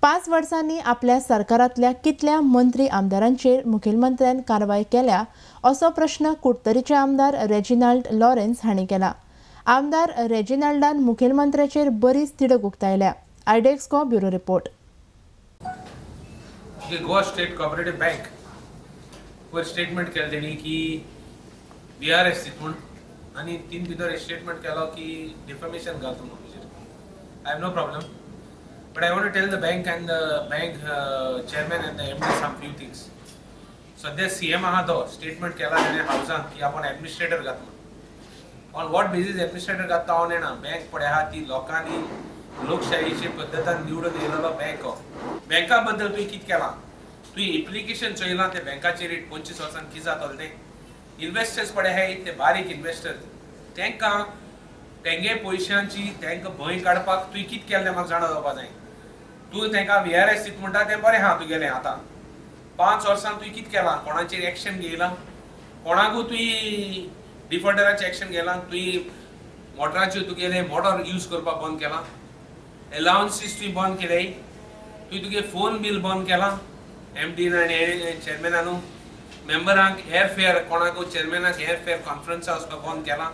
5 वर्सांनी आपल्या सरकारांतल्या कितल्या मंत्री आमदारांचेर मुखेलमंत्र्यान कारवाय केल्या असो प्रश्न कुडतरीचे आमदार रेजिनाल्ड लॉरेन्स हांणी केला। आमदार रेजिनाल्डान मुखेलमंत्र्याचेर बरीच तिडक उक्तायल्या। Iodex Goa bureau report. Goa state cooperative bank वर स्टेटमेंट केलें तेणी की we R S म्हूण आनी तीन भितर स्टेटमेंट केलो की डिफॉमेशन घालता म्हणून म्हजेर। I have no problem, but I want to tell the bank and the bank chairman and the MD some few things. सद्या सी एम आहा तो स्टेटमेंट केला तेणें हावजान की आपूण एडमिनिस्ट्रेटर घातला म्हूण। ऑन what basis administrator घातता हांव नेणा। बँक पळय आहा ती लोकांनी लोकशाहीचे पद्दतान निवडून येयलेलो बँक हो। बँका बद्दल तुवें कितें केलां? तुवें एप्लिकेशन चोयलां ते बँकाचे रेट 25 वर्सांक कितें जातलें तें? इन्वेस्टर्स पळय आहाय ते बारीक इन्वेस्टर्स, तांकां तेंगे पयशांची तांकां भंय काडपाक तुवें कितें केलें म्हाका जाणा जावपा जाय। तूं तांकां we R S दीत म्हणटा तें बरें आहा तुगेलें। आतां 5 वर्सांक तुवें कितें केलां? कोणाचेर एक्शन घेयलां? कोणाकूय तुवें डिफॉल्टराचें एक्शन घेयलां? तुवें मोटराच्यो तुगेलें मोटर यूज करपाक बंद केलां? एलावन्सीस तुवें बंद केले? तुवें तुगे फोन बील बंद केलां? एम डीन आनी चेअरमॅनानू मेंबरांक एअरफेअर कोणाकूय चेअरमॅनाक एअरफेअर कॉन्फरन्सा वचपाक बंद केलां?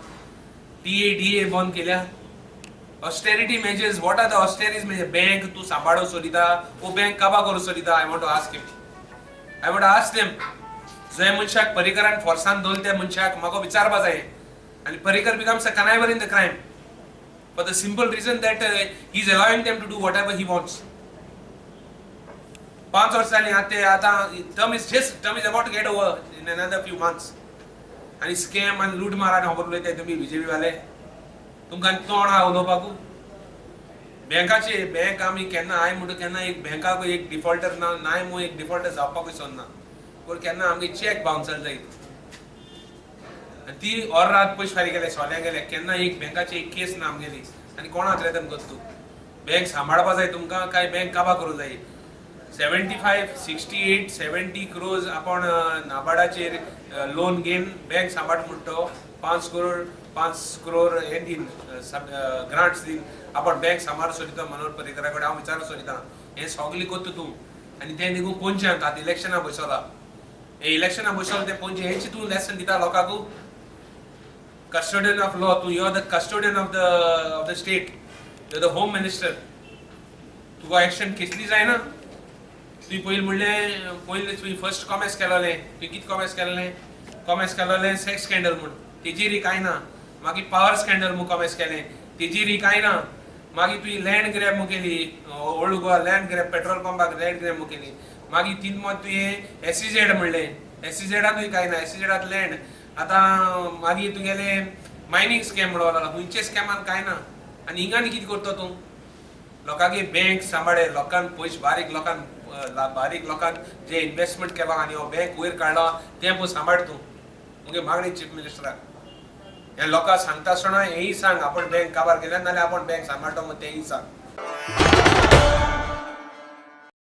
टी ए डी ए बंद केल्या? Austerity measures, what are the austerity measures? Bank तूं सांबाळूंक सोदिता वो बँक काबा करूंक सोदिता? I want to ask him, I want to ask them. जंय मनशाक पर्रीकरान फोर्सान दवरले त्या मनशाक म्हाका विचारपा जाय। आनी Parrikar becomes a conniver in the crime for the simple reason that he is allowing them to do whatever he wants. 5 वर्सां जालीं आतां, आतां term is just term is about to get over in another few months. आनी scam आनी लूट मार आनी खबर उलयताय तुमी बीजेपी वाले। तुमकां तोंड आहा उलोवपाकू? बँकाचे बँक आमी केन्ना हांवें म्हणटा केन्ना एक बँकाक एक डिफॉल्टर ना, नाय म्हूण एक डिफॉल्टर जावपाकूय सोदना, पूण केन्ना आमगे चॅक बाउन्स जायत आनी ती ऑर रात पयशे फारीक केले सोल्यां गेले, केन्ना एक बँकाची एक केस ना आमगेली। आनी कोणा थ्रेटन करता तूं? बँक सांबाळपा जाय तुमकां काय बँक काबा करूंक जाय? 75, 68, 70 क्रोर्स आपण नाबार्डाचेर लोन घेवन बँक सांबाळ म्हणटा। 5 करोड 5 करोड हें दीन ग्रांट्स दीन आपण बँक सांबाळ सोदिता। मनोहर पर्रीकरा कडेन हांव विचारूंक सोदिता हें सगळें करता तूं आनी तें निगून पणज्यांत आतां इलेक्शना बसोला, हें इलेक्शना बसोला तें पणजे हेंच तूं लेसन दिता लोकांक? कस्टोडियन ऑफ लॉ तूं, you are the custodian of the state, you are the home minister. तुका एक्शन घेतली जायना? तुवें पयलीं म्हणलें, पयलीं तुवें फर्स्ट कॉमेस केलोलें, तुवें कितें कॉमेस केल्लें? कॉमेस केलोलें सेक्स स्कँडल म्हूण, तेजेरय कांय ना। मागीर पावर स्कँडल म्हूण कॉमेस केलें, तेजेरय कांय ना। मागीर तुवें लँड ग्रॅब म्हूण केली, old Goa land grab petrol पंपाक लँड ग्रॅब म्हूण केली। मागीर तीन मत तुवें एसईझेड म्हणलें, एसईझेडांतूय कांय ना, एसईझेडांत लँड। आतां मागीर तुगेलें मायनींग स्कॅम म्हणून लागला, खंयचे स्कॅमान कांय ना। आनी हिंगा आनी कितें करता तूं? लोकांगे बँक सांबाळे, लोकांक पयशे बारीक लोकांक बारीक लोकांक जे इन्वेस्टमेंट केलां आनी हो बँक वयर काडला तें पळय सांबाळ तूं। मुगे मागणी चीफ मिनिस्टराक हे लोकांक सांगता आसतना हेंय सांग, आपूण बँक काबार केल्या नाल्यार आपूण बँक सांबाळटा म्हूण तेंय सांग।